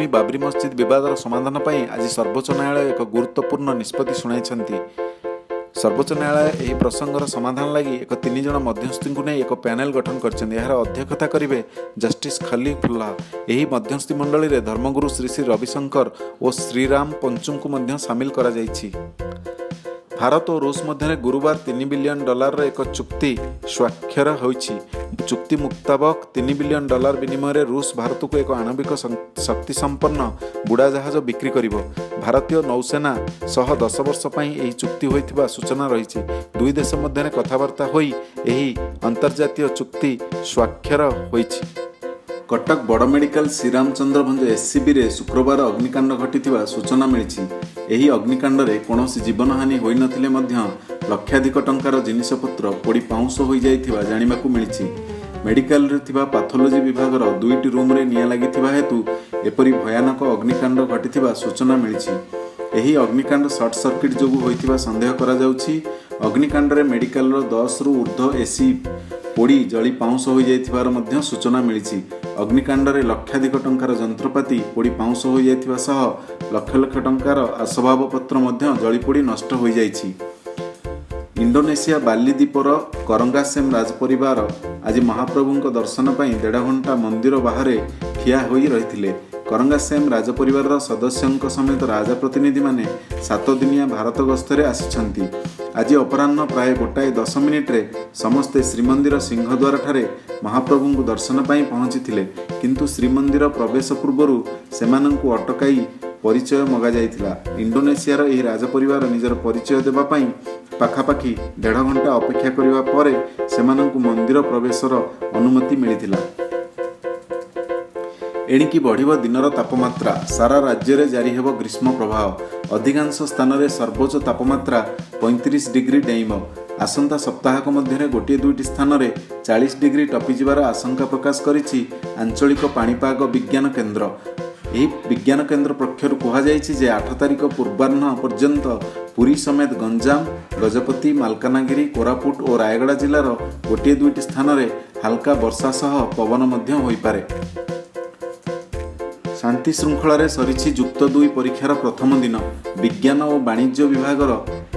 ଜନ୍ମଭୂମି ବାବ୍ରି ମସଜିଦ୍ ବିବାଦର ସମାଧାନ ପାଇଁ ଆଜି ସର୍ବୋଚ୍ଚ ନ୍ୟାୟାଳୟ ଏକ ଗୁରୁତ୍ୱପୂର୍ଣ୍ଣ ନିଷ୍ପତ୍ତି ଶୁଣାଇଛନ୍ତି। ସର୍ବୋଚ୍ଚ ନ୍ୟାୟାଳୟ ଏହି ପ୍ରସଙ୍ଗର ସମାଧାନ ଲାଗି ଏକ ତିନିଜଣ ମଧ୍ୟସ୍ଥିଙ୍କୁ ନେଇ ଏକ ପ୍ୟାନେଲ ଗଠନ କରିଛନ୍ତି। ଏହାର ଅଧ୍ୟକ୍ଷତା କରିବେ ଜଷ୍ଟିସ୍ ଖଲିଫୁଲ୍ଲା। ଏହି ମଧ୍ୟସ୍ଥି ମଣ୍ଡଳୀରେ ଧର୍ମଗୁରୁ ଶ୍ରୀ ଶ୍ରୀ ରବିଶଙ୍କର ଓ ଶ୍ରୀରାମ ପଞ୍ଚୁଙ୍କୁ ମଧ୍ୟ ସାମିଲ କରାଯାଇଛି। ଭାରତ ଓ ରୁଷ ମଧ୍ୟରେ ଗୁରୁବାର 3 ବିଲିୟନ ଡଲାରର ଏକ ଚୁକ୍ତି ସ୍ୱାକ୍ଷର ହୋଇଛି। ଚୁକ୍ତି ମୁତାବକ, 3 ବିଲିୟନ ଡଲାର ବିନିମୟରେ ରୁଷ ଭାରତକୁ ଏକ ଆଣବିକ ଶକ୍ତିସମ୍ପନ୍ନ ବୁଡ଼ାଜାହାଜ ବିକ୍ରି କରିବ। ଭାରତୀୟ ନୌସେନା ସହ 10 ବର୍ଷ ପାଇଁ ଏହି ଚୁକ୍ତି ହୋଇଥିବା ସୂଚନା ରହିଛି। ଦୁଇ ଦେଶ ମଧ୍ୟରେ କଥାବାର୍ତ୍ତା ହୋଇ ଏହି ଅନ୍ତର୍ଜାତୀୟ ଚୁକ୍ତି ସ୍ୱାକ୍ଷର ହୋଇଛି। କଟକ ବଡ଼ ମେଡିକାଲ ଶ୍ରୀରାମଚନ୍ଦ୍ର ଭଞ୍ଜ ଏସ୍ସିବିରେ ଶୁକ୍ରବାର ଅଗ୍ନିକାଣ୍ଡ ଘଟିଥିବା ସୂଚନା ମିଳିଛି। ଏହି ଅଗ୍ନିକାଣ୍ଡରେ କୌଣସି ଜୀବନହାନି ହୋଇନଥିଲେ ମଧ୍ୟ ଲକ୍ଷାଧିକ ଟଙ୍କାର ଜିନିଷପତ୍ର ପୋଡ଼ି ପାଉଁଶ ହୋଇଯାଇଥିବା ଜାଣିବାକୁ ମିଳିଛି। ମେଡିକାଲରେ ଥିବା ପାଥୋଲୋଜି ବିଭାଗର ଦୁଇଟି ରୁମ୍ରେ ନିଆଁ ଲାଗିଥିବା ହେତୁ ଏପରି ଭୟାନକ ଅଗ୍ନିକାଣ୍ଡ ଘଟିଥିବା ସୂଚନା ମିଳିଛି। ଏହି ଅଗ୍ନିକାଣ୍ଡ ସର୍ଟ ସର୍କିଟ୍ ଯୋଗୁଁ ହୋଇଥିବା ସନ୍ଦେହ କରାଯାଉଛି। ଅଗ୍ନିକାଣ୍ଡରେ ମେଡିକାଲର 10ରୁ ଉର୍ଦ୍ଧ୍ୱ ଏସି ପୋଡ଼ି ଜଳି ପାଉଁଶ ହୋଇଯାଇଥିବାର ମଧ୍ୟ ସୂଚନା ମିଳିଛି। ଅଗ୍ନିକାଣ୍ଡରେ ଲକ୍ଷାଧିକ ଟଙ୍କାର ଯନ୍ତ୍ରପାତି ପୋଡ଼ି ପାଉଁଶ ହୋଇଯାଇଥିବା ସହ ଲକ୍ଷ ଲକ୍ଷ ଟଙ୍କାର ଆସବାବପତ୍ର ମଧ୍ୟ ଜଳିପୋଡ଼ି ନଷ୍ଟ ହୋଇଯାଇଛି। ଇଣ୍ଡୋନେସିଆ ବାଲି ଦ୍ୱୀପର କରଙ୍ଗାସେମ୍ ରାଜପରିବାର ଆଜି ମହାପ୍ରଭୁଙ୍କ ଦର୍ଶନ ପାଇଁ ଦେଢ଼ ଘଣ୍ଟା ମନ୍ଦିର ବାହାରେ ଠିଆ ହୋଇ ରହିଥିଲେ। କରଙ୍ଗାସେମ୍ ରାଜପରିବାରର ସଦସ୍ୟଙ୍କ ସମେତ ରାଜପ୍ରତିନିଧିମାନେ 7 ଦିନିଆ ଭାରତ ଗସ୍ତରେ ଆସିଛନ୍ତି। ଆଜି ଅପରାହ୍ନ ପ୍ରାୟ 1:10ରେ ସମସ୍ତେ ଶ୍ରୀମନ୍ଦିର ସିଂହଦ୍ୱାରଠାରେ ମହାପ୍ରଭୁଙ୍କୁ ଦର୍ଶନ ପାଇଁ ପହଞ୍ଚିଥିଲେ। କିନ୍ତୁ ଶ୍ରୀମନ୍ଦିର ପ୍ରବେଶ ପୂର୍ବରୁ ସେମାନଙ୍କୁ ଅଟକାଇ ପରିଚୟ ମଗାଯାଇଥିଲା। ଇଣ୍ଡୋନେସିଆର ଏହି ରାଜପରିବାର ନିଜର ପରିଚୟ ଦେବା ପାଇଁ ପାଖାପାଖି ଦେଢ଼ ଘଣ୍ଟା ଅପେକ୍ଷା କରିବା ପରେ ସେମାନଙ୍କୁ ମନ୍ଦିର ପ୍ରବେଶର ଅନୁମତି ମିଳିଥିଲା। ଏଣିକି ବଢ଼ିବ ଦିନର ତାପମାତ୍ରା। ସାରା ରାଜ୍ୟରେ ଜାରି ହେବ ଗ୍ରୀଷ୍ମ ପ୍ରବାହ। ଅଧିକାଂଶ ସ୍ଥାନରେ ସର୍ବୋଚ୍ଚ ତାପମାତ୍ରା 35 ଡିଗ୍ରୀ ଡେଇଁବ। ଆସନ୍ତା ସପ୍ତାହକ ମଧ୍ୟରେ ଗୋଟିଏ ଦୁଇଟି ସ୍ଥାନରେ 40 ଡିଗ୍ରୀ ଟପିଯିବାର ଆଶଙ୍କା ପ୍ରକାଶ କରିଛି ଆଞ୍ଚଳିକ ପାଣିପାଗ ବିଜ୍ଞାନ କେନ୍ଦ୍ର। ଏହି ବିଜ୍ଞାନ କେନ୍ଦ୍ର ପକ୍ଷରୁ କୁହାଯାଇଛି ଯେ 8 ତାରିଖ ପୂର୍ବାହ୍ନ ପର୍ଯ୍ୟନ୍ତ ପୁରୀ ସମେତ ଗଞ୍ଜାମ, ଗଜପତି, ମାଲକାନଗିରି, କୋରାପୁଟ ଓ ରାୟଗଡ଼ା ଜିଲ୍ଲାର ଗୋଟିଏ ଦୁଇଟି ସ୍ଥାନରେ ହାଲକା ବର୍ଷା ସହ ପବନ ମଧ୍ୟ ହୋଇପାରେ। ଶାନ୍ତି ଶୃଙ୍ଖଳାରେ ସରିଛି ଯୁକ୍ତ ଦୁଇ ପରୀକ୍ଷାର ପ୍ରଥମ ଦିନ। ବିଜ୍ଞାନ ଓ ବାଣିଜ୍ୟ ବିଭାଗର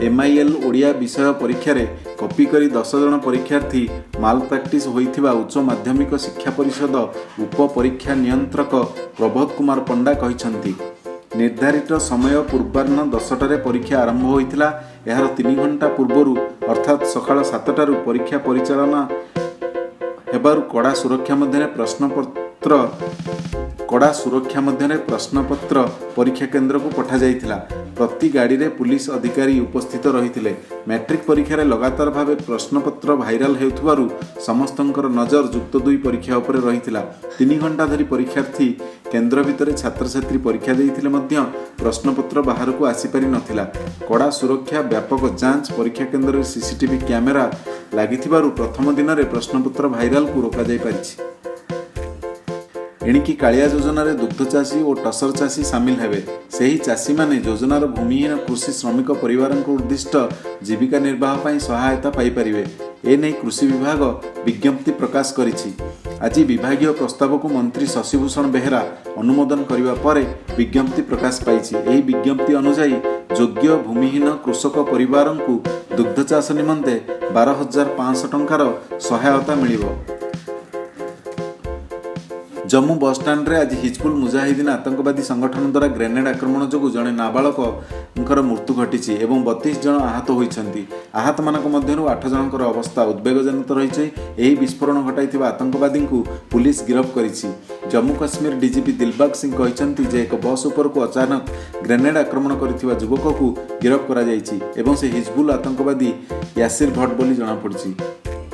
ଏମ୍ଆଇଏଲ୍ ଓଡ଼ିଆ ବିଷୟ ପରୀକ୍ଷାରେ କପି କରି 10 ଜଣ ପରୀକ୍ଷାର୍ଥୀ ମାଲ୍ ପ୍ରାକ୍ଟିସ୍ ହୋଇଥିବା ଉଚ୍ଚ ମାଧ୍ୟମିକ ଶିକ୍ଷା ପରିଷଦ ଉପ ପରୀକ୍ଷା ନିୟନ୍ତ୍ରକ ପ୍ରବୋଧ କୁମାର ପଣ୍ଡା କହିଛନ୍ତି। ନିର୍ଦ୍ଧାରିତ ସମୟ ପୂର୍ବାହ୍ନ 10ଟାରେ ପରୀକ୍ଷା ଆରମ୍ଭ ହୋଇଥିଲା। ଏହାର 3 ଘଣ୍ଟା ପୂର୍ବରୁ, ଅର୍ଥାତ୍ ସକାଳ 7ଟାରୁ ପରୀକ୍ଷା ପରିଚାଳନା ହେବାରୁ କଡ଼ା ସୁରକ୍ଷା ମଧ୍ୟରେ ପ୍ରଶ୍ନପତ୍ର ପରୀକ୍ଷା କେନ୍ଦ୍ରକୁ ପଠାଯାଇଥିଲା। ପ୍ରତି ଗାଡ଼ିରେ ପୁଲିସ ଅଧିକାରୀ ଉପସ୍ଥିତ ରହିଥିଲେ। ମାଟ୍ରିକ ପରୀକ୍ଷାରେ ଲଗାତାର ଭାବେ ପ୍ରଶ୍ନପତ୍ର ଭାଇରାଲ ହେଉଥିବାରୁ ସମସ୍ତଙ୍କର ନଜର ଯୁକ୍ତ ଦୁଇ ପରୀକ୍ଷା ଉପରେ ରହିଥିଲା। 3 ଘଣ୍ଟା ଧରି ପରୀକ୍ଷାର୍ଥୀ କେନ୍ଦ୍ର ଭିତରେ ଛାତ୍ରଛାତ୍ରୀ ପରୀକ୍ଷା ଦେଇଥିଲେ ମଧ୍ୟ ପ୍ରଶ୍ନପତ୍ର ବାହାରକୁ ଆସିପାରି ନଥିଲା। କଡ଼ା ସୁରକ୍ଷା, ବ୍ୟାପକ ଯାଞ୍ଚ, ପରୀକ୍ଷା କେନ୍ଦ୍ରରେ ସିସିଟିଭି କ୍ୟାମେରା ଲାଗିଥିବାରୁ ପ୍ରଥମ ଦିନରେ ପ୍ରଶ୍ନପତ୍ର ଭାଇରାଲକୁ ରୋକାଯାଇପାରିଛି। ଏଣିକି କାଳିଆ ଯୋଜନାରେ ଦୁଗ୍ଧ ଚାଷୀ ଓ ଟସର ଚାଷୀ ସାମିଲ ହେବେ। ସେହି ଚାଷୀମାନେ ଯୋଜନାର ଭୂମିହୀନ କୃଷି ଶ୍ରମିକ ପରିବାରଙ୍କ ଉଦ୍ଦିଷ୍ଟ ଜୀବିକା ନିର୍ବାହ ପାଇଁ ସହାୟତା ପାଇପାରିବେ। ଏନେଇ କୃଷି ବିଭାଗ ବିଜ୍ଞପ୍ତି ପ୍ରକାଶ କରିଛି। ଆଜି ବିଭାଗୀୟ ପ୍ରସ୍ତାବକୁ ମନ୍ତ୍ରୀ ଶଶିଭୂଷଣ ବେହେରା ଅନୁମୋଦନ କରିବା ପରେ ବିଜ୍ଞପ୍ତି ପ୍ରକାଶ ପାଇଛି। ଏହି ବିଜ୍ଞପ୍ତି ଅନୁଯାୟୀ, ଯୋଗ୍ୟ ଭୂମିହୀନ କୃଷକ ପରିବାରଙ୍କୁ ଦୁଗ୍ଧ ଚାଷ ନିମନ୍ତେ 12,500 ଟଙ୍କାର ସହାୟତା ମିଳିବ। ଜମ୍ମୁ ବସ୍ଷ୍ଟାଣ୍ଡରେ ଆଜି ହିଜବୁଲ ମୁଜାହିଦ୍ଦିନ ଆତଙ୍କବାଦୀ ସଂଗଠନ ଦ୍ୱାରା ଗ୍ରେନେଡ୍ ଆକ୍ରମଣ ଯୋଗୁଁ ଜଣେ ନାବାଳକଙ୍କର ମୃତ୍ୟୁ ଘଟିଛି ଏବଂ 32 ଜଣ ଆହତ ହୋଇଛନ୍ତି। ଆହତମାନଙ୍କ ମଧ୍ୟରୁ ଆଠ ଜଣଙ୍କର ଅବସ୍ଥା ଉଦ୍ବେଗଜନକ ରହିଛି। ଏହି ବିସ୍ଫୋରଣ ଘଟାଇଥିବା ଆତଙ୍କବାଦୀଙ୍କୁ ପୁଲିସ ଗିରଫ କରିଛି। ଜମ୍ମୁ କାଶ୍ମୀର ଡିଜିପି ଦିଲବାଗ ସିଂ କହିଛନ୍ତି ଯେ ଏକ ବସ୍ ଉପରକୁ ଅଚାନକ ଗ୍ରେନେଡ୍ ଆକ୍ରମଣ କରିଥିବା ଯୁବକକୁ ଗିରଫ କରାଯାଇଛି ଏବଂ ସେ ହିଜବୁଲ ଆତଙ୍କବାଦୀ ୟାସିର ଭଟ୍ଟ ବୋଲି ଜଣାପଡ଼ିଛି।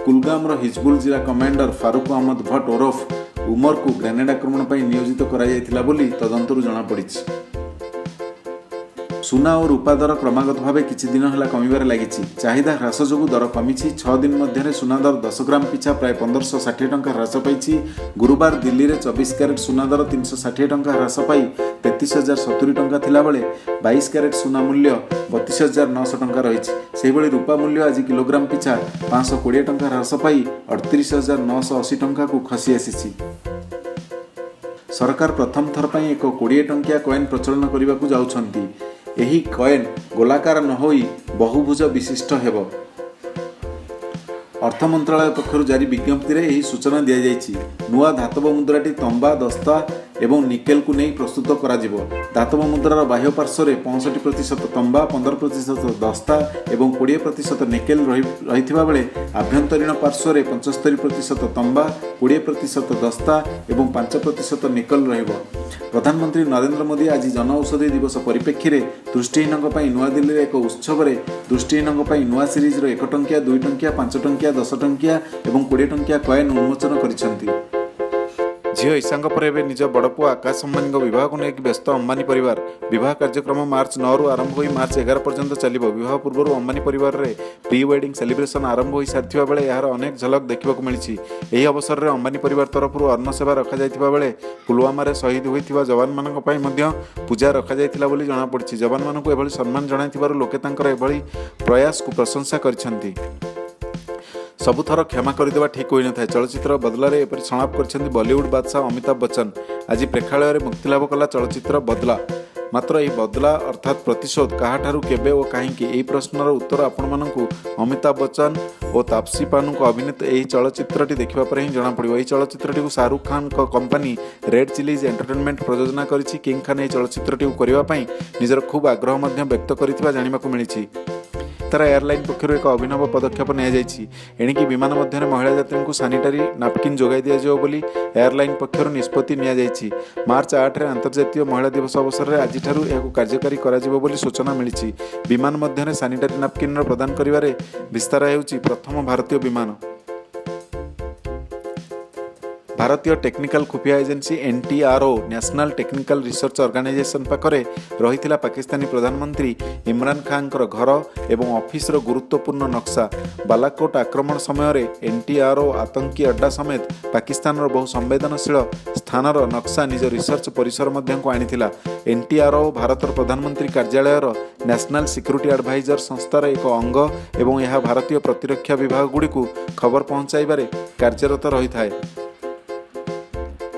କୁଲଗାମର ହିଜବୁଲ ଜିଲ୍ଲା କମାଣ୍ଡର ଫାରୁକ ଅହମ୍ମଦ ଭଟ୍ଟ ଓରଫ ଉମରକୁ ଗ୍ରେନେଡ୍ ଆକ୍ରମଣ ପାଇଁ ନିୟୋଜିତ କରାଯାଇଥିଲା ବୋଲି ତଦନ୍ତରୁ ଜଣାପଡ଼ିଛି। ସୁନା ଓ ରୂପା ଦର କ୍ରମାଗତ ଭାବେ କିଛି ଦିନ ହେଲା କମିବାରେ ଲାଗିଛି। ଚାହିଦା ହ୍ରାସ ଯୋଗୁଁ ଦର କମିଛି। 6 ଦିନ ମଧ୍ୟରେ ସୁନା ଦର 10 ଗ୍ରାମ ପିଛା ପ୍ରାୟ 1560 ଟଙ୍କା ହ୍ରାସ ପାଇଛି। ଗୁରୁବାର ଦିଲ୍ଲୀରେ 24 କ୍ୟାରେଟ୍ ସୁନା ଦର 360 ଟଙ୍କା ହ୍ରାସ ପାଇ 33,070 ଟଙ୍କା ଥିଲାବେଳେ 22 କ୍ୟାରେଟ୍ ସୁନା ମୂଲ୍ୟ 32,900 ଟଙ୍କା ରହିଛି। ସେହିଭଳି ରୂପା ମୂଲ୍ୟ ଆଜି କିଲୋଗ୍ରାମ ପିଛା 520 ଟଙ୍କା ହ୍ରାସ ପାଇ 38,980 ଟଙ୍କାକୁ ଖସି ଆସିଛି। ସରକାର ପ୍ରଥମ ଥର ପାଇଁ ଏକ 20 ଟଙ୍କିଆ କଏନ୍ ପ୍ରଚଳନ କରିବାକୁ ଯାଉଛନ୍ତି। ଏହି କଏନ୍ ଗୋଲାକାର ନ ହୋଇ ବହୁଭୁଜ ବିଶିଷ୍ଟ ହେବ। ଅର୍ଥ ମନ୍ତ୍ରଣାଳୟ ପକ୍ଷରୁ ଜାରି ବିଜ୍ଞପ୍ତିରେ ଏହି ସୂଚନା ଦିଆଯାଇଛି। ନୂଆ ଧାତବ ମୁଦ୍ରାଟି ତମ୍ବା, ଦସ୍ତା ଏବଂ ନିକେଲକୁ ନେଇ ପ୍ରସ୍ତୁତ କରାଯିବ। ଧାତବ ମୁଦ୍ରାର ବାହ୍ୟ ପାର୍ଶ୍ୱରେ 65% ତମ୍ବା, 15% ଦସ୍ତା ଏବଂ 20% ନିକେଲ ରହିଥିବା ବେଳେ ଆଭ୍ୟନ୍ତରୀଣ ପାର୍ଶ୍ୱରେ 75% ତମ୍ବା, 20% ଦସ୍ତା ଏବଂ 5% ନିକଲ ରହିବ। ପ୍ରଧାନମନ୍ତ୍ରୀ ନରେନ୍ଦ୍ର ମୋଦି ଆଜି ଜନଔଷଧି ଦିବସ ପରିପ୍ରେକ୍ଷୀରେ ଦୃଷ୍ଟିହୀନଙ୍କ ପାଇଁ ନୂଆଦିଲ୍ଲୀରେ ଏକ ଉତ୍ସବରେ ଦୃଷ୍ଟିହୀନଙ୍କ ପାଇଁ ନୂଆ ସିରିଜର 1 ଟଙ୍କିଆ, 2 ଟଙ୍କିଆ, 5 ଟଙ୍କିଆ, 10 ଟଙ୍କିଆ ଏବଂ 20 ଟଙ୍କିଆ କଏନ୍ ଉନ୍ମୋଚନ କରିଛନ୍ତି। ଝିଅ ଇଶାଙ୍କ ପରେ ଏବେ ନିଜ ବଡ଼ ପୁଅ ଆକାଶ ଅମ୍ବାନୀଙ୍କ ବିବାହକୁ ନେଇକି ବ୍ୟସ୍ତ ଅମ୍ବାନୀ ପରିବାର। ବିବାହ କାର୍ଯ୍ୟକ୍ରମ ମାର୍ଚ୍ଚ 9ରୁ ଆରମ୍ଭ ହୋଇ ମାର୍ଚ୍ଚ 11 ପର୍ଯ୍ୟନ୍ତ ଚାଲିବ। ବିବାହ ପୂର୍ବରୁ ଅମ୍ବାନୀ ପରିବାରରେ ପ୍ରି ୱେଡିଂ ସେଲିବ୍ରେସନ ଆରମ୍ଭ ହୋଇ ସାରିଥିବା ବେଳେ ଏହାର ଅନେକ ଝଲକ ଦେଖିବାକୁ ମିଳିଛି। ଏହି ଅବସରରେ ଅମ୍ବାନୀ ପରିବାର ତରଫରୁ ଅନ୍ନ ସେବା ରଖାଯାଇଥିବା ବେଳେ ପୁଲୱାମାରେ ଶହୀଦ ହୋଇଥିବା ଯବାନମାନଙ୍କ ପାଇଁ ମଧ୍ୟ ପୂଜା ରଖାଯାଇଥିଲା ବୋଲି ଜଣାପଡ଼ିଛି। ଯବାନମାନଙ୍କୁ ଏଭଳି ସମ୍ମାନ ଜଣାଇଥିବାରୁ ଲୋକେ ତାଙ୍କର ଏଭଳି ପ୍ରୟାସକୁ ପ୍ରଶଂସା କରିଛନ୍ତି। ସବୁଥର କ୍ଷମା କରିଦେବା ଠିକ୍ ହୋଇନଥାଏ। ଚଳଚ୍ଚିତ୍ର ବଦଲାରେ ଏପରି ସଂଳାପ କରିଛନ୍ତି ବଲିଉଡ୍ ବାଦଶାହ ଅମିତାଭ ବଚ୍ଚନ। ଆଜି ପ୍ରେକ୍ଷାଳୟରେ ମୁକ୍ତିଲାଭ କଲା ଚଳଚ୍ଚିତ୍ର ବଦଲା। ମାତ୍ର ଏହି ବଦଲା ଅର୍ଥାତ୍ ପ୍ରତିଶୋଧ କାହାଠାରୁ, କେବେ ଓ କାହିଁକି, ଏହି ପ୍ରଶ୍ନର ଉତ୍ତର ଆପଣମାନଙ୍କୁ ଅମିତାଭ ବଚ୍ଚନ ଓ ତାପସୀ ପାନୁଙ୍କ ଅଭିନୀତ ଏହି ଚଳଚ୍ଚିତ୍ରଟି ଦେଖିବା ପରେ ହିଁ ଜଣାପଡ଼ିବ। ଏହି ଚଳଚ୍ଚିତ୍ରଟିକୁ ଶାହରୁଖ ଖାନଙ୍କ କମ୍ପାନୀ ରେଡ୍ ଚିଲିଜ୍ ଏଣ୍ଟରଟେନମେଣ୍ଟ ପ୍ରଯୋଜନା କରିଛି। କିଙ୍ଗ ଖାନ ଏହି ଚଳଚ୍ଚିତ୍ରଟିକୁ କରିବା ପାଇଁ ନିଜର ଖୁବ୍ ଆଗ୍ରହ ମଧ୍ୟ ବ୍ୟକ୍ତ କରିଥିବା ଜାଣିବାକୁ ମିଳିଛି। ଭିସ୍ତାରା ଏୟାରଲାଇନ୍ ପକ୍ଷରୁ ଏକ ଅଭିନବ ପଦକ୍ଷେପ ନିଆଯାଇଛି। ଏଣିକି ବିମାନ ମଧ୍ୟରେ ମହିଳା ଯାତ୍ରୀଙ୍କୁ ସାନିଟାରୀ ନାପକିନ୍ ଯୋଗାଇ ଦିଆଯିବ ବୋଲି ଏୟାରଲାଇନ୍ ପକ୍ଷରୁ ନିଷ୍ପତ୍ତି ନିଆଯାଇଛି। ମାର୍ଚ୍ଚ 8ରେ ଆନ୍ତର୍ଜାତୀୟ ମହିଳା ଦିବସ ଅବସରରେ ଆଜିଠାରୁ ଏହାକୁ କାର୍ଯ୍ୟକାରୀ କରାଯିବ ବୋଲି ସୂଚନା ମିଳିଛି। ବିମାନ ମଧ୍ୟରେ ସାନିଟାରୀ ନାପକିନ୍ର ପ୍ରଦାନ କରିବାରେ ଭିସ୍ତାରା ହେଉଛି ପ୍ରଥମ ଭାରତୀୟ ବିମାନ। ଭାରତୀୟ ଟେକ୍ନିକାଲ ଖୁଫିଆ agency NTRO, national technical research organisation ପାଖରେ ରହିଥିଲା ପାକିସ୍ତାନୀ ପ୍ରଧାନମନ୍ତ୍ରୀ ଇମ୍ରାନ ଖାନଙ୍କର ଘର ଏବଂ ଅଫିସର ଗୁରୁତ୍ୱପୂର୍ଣ୍ଣ ନକ୍ସା। ବାଲାକୋଟ ଆକ୍ରମଣ ସମୟରେ ଏନ୍ଟିଆର୍ଓ ଆତଙ୍କୀ ଅଡ୍ଡା ସମେତ ପାକିସ୍ତାନର ବହୁ ସମ୍ବେଦନଶୀଳ ସ୍ଥାନର ନକ୍ସା ନିଜ ରିସର୍ଚ୍ଚ ପରିସର ମଧ୍ୟକୁ ଆଣିଥିଲା। ଏନ୍ଟିଆର୍ଓ ଭାରତର ପ୍ରଧାନମନ୍ତ୍ରୀ କାର୍ଯ୍ୟାଳୟର ନ୍ୟାସନାଲ ସିକ୍ୟୁରିଟି ଆଡଭାଇଜର ସଂସ୍ଥାର ଏକ ଅଙ୍ଗ ଏବଂ ଏହା ଭାରତୀୟ ପ୍ରତିରକ୍ଷା ବିଭାଗଗୁଡ଼ିକୁ ଖବର ପହଞ୍ଚାଇବାରେ କାର୍ଯ୍ୟରତ ରହିଥାଏ।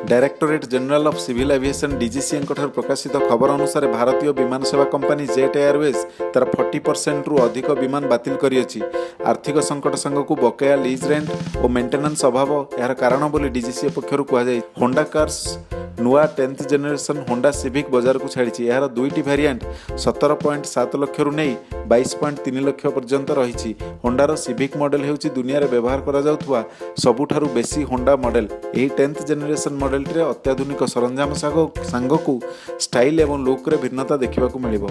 Directorate general of civil aviation, ଡିଜିସିଏଙ୍କ ଠାରୁ ପ୍ରକାଶିତ ଖବର ଅନୁସାରେ ଭାରତୀୟ ବିମାନ ସେବା କମ୍ପାନୀ ଜେଟ୍ ଏୟାରୱେଜ୍ ତାର 40%ରୁ ଅଧିକ ବିମାନ ବାତିଲ କରିଅଛି। ଆର୍ଥିକ ସଙ୍କଟ ସାଙ୍ଗକୁ ବକେୟା ଲିଜ୍ ରେଣ୍ଟ ଓ ମେଣ୍ଟେନାନ୍ସ ଅଭାବ ଏହାର କାରଣ ବୋଲି ଡିଜିସିଏ ପକ୍ଷରୁ କୁହାଯାଇଛି। ହୋଣ୍ଡା କାର୍ସ ନୂଆ 10th generation Honda civic ବଜାରକୁ ଛାଡ଼ିଛି। ଏହାର ଦୁଇଟି ଭ୍ୟାରିଆଣ୍ଟ 17.7 ଲକ୍ଷରୁ ନେଇ 22.3 ଲକ୍ଷ ପର୍ଯ୍ୟନ୍ତ ରହିଛି। ହୋଣ୍ଡାର ସିଭିକ୍ ମଡେଲ ହେଉଛି ଦୁନିଆରେ ବ୍ୟବହାର କରାଯାଉଥିବା ସବୁଠାରୁ ବେଶୀ ହୋଣ୍ଡା ମଡେଲ। ଏହି 10th generation ମଡେଲଟିରେ ଅତ୍ୟାଧୁନିକ ସରଞ୍ଜାମ ସାଙ୍ଗକୁ ଷ୍ଟାଇଲ୍ ଏବଂ ଲୁକ୍ରେ ଭିନ୍ନତା ଦେଖିବାକୁ ମିଳିବ।